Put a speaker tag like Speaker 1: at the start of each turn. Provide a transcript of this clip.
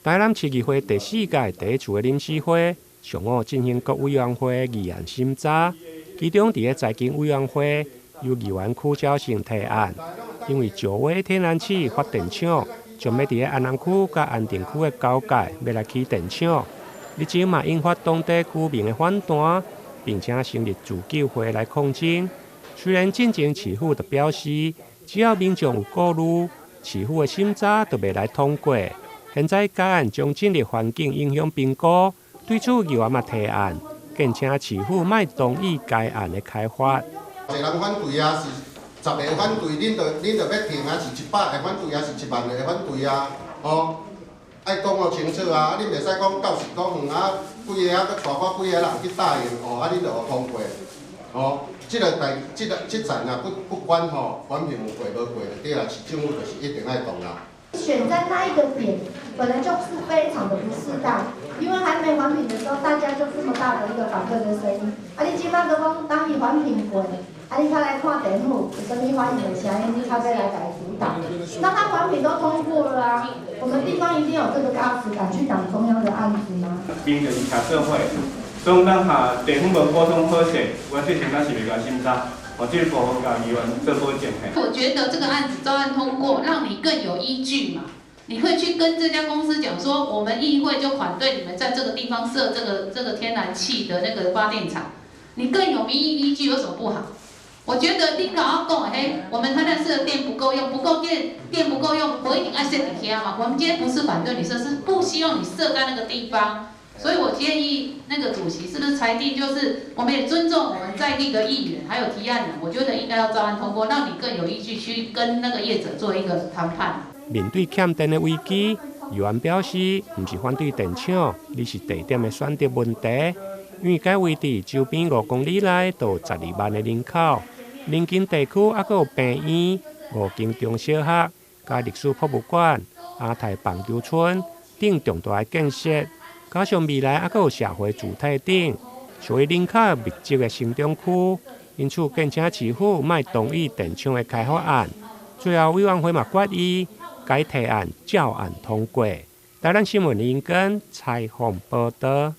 Speaker 1: 台南市議會第四屆第一次的臨時會，上午進行各委員會議案審查，其中佇咧財經委員會由議員許昭勝提案，因為石尾天然氣發電廠將欲佇咧安南區佮安定區的交界欲來起電廠，日前嘛引發當地居民的反彈，並且成立自救會來抗爭。雖然進前市府就表示，只要民眾有顧慮，市府的審查就袂來通過。現在該案將進入環境影響評估，對此議員嘛提案，建請市府莫同意該案的開發。
Speaker 2: 一個人反對啊，是10個反對，恁就欲停啊，是100個反對啊，是1萬個反對啊，吼，愛講予清楚啊，恁袂使講到時講遠啊，幾个啊，閣帶我幾个人去答應，哦，啊，恁就予通過，吼，這个代，這个這層啊，不管吼，環評有過無過，對啦，市政府就是一定愛動啦。
Speaker 3: 選在那一個點，本來就是非常的不適當，因為還沒環評的時候，大家就這麼大的一個反對的聲音。啊，你這馬閣講等伊環評過，啊，你才來看地府有啥物反應的聲音，你才欲來共伊阻擋。那他環評都通過了啊，我們地方一定有這個價值敢去擋中央的案子嗎？
Speaker 4: 面就是徛做伙，所以咱下地方無溝通好勢，原則上咱是袂共審查。我這個部分共議員做保證。
Speaker 5: 我覺得這個案子照案通過，讓你更有依據嘛。你會去跟這家公司講說，我們議會就反對你們在這個地方設這個天然氣的那個發電廠，你更有民意依據，有什麼不好？我覺得你老講，嘿，我們台南市的電不夠用，不夠電，電不夠用，我一定愛設佇遐嘛。我們今天不是反對你設，是不希望你設在那個地方。所以我建議那個主席是不是裁定，就是我們也尊重我們在地的議員，還有提案人，我覺得應該要照案通過，讓你更有依據去跟那個業者做一個談判。
Speaker 1: 面對欠電的危機，議員表示，毋是反對電廠，而是地點的選擇問題。因為該位置周邊5公里內都有12萬的人口，鄰近地區猶閣有病院、五間中小學、佮歷史博物館、亞太棒球村等重大的建設。加上未來猶閣有社會住宅等，屬於人口密集的城中區，因此建請市府莫同意電廠的開發案。最後委員會嘛決議，該提案照案通過。台南新聞林根採訪報導。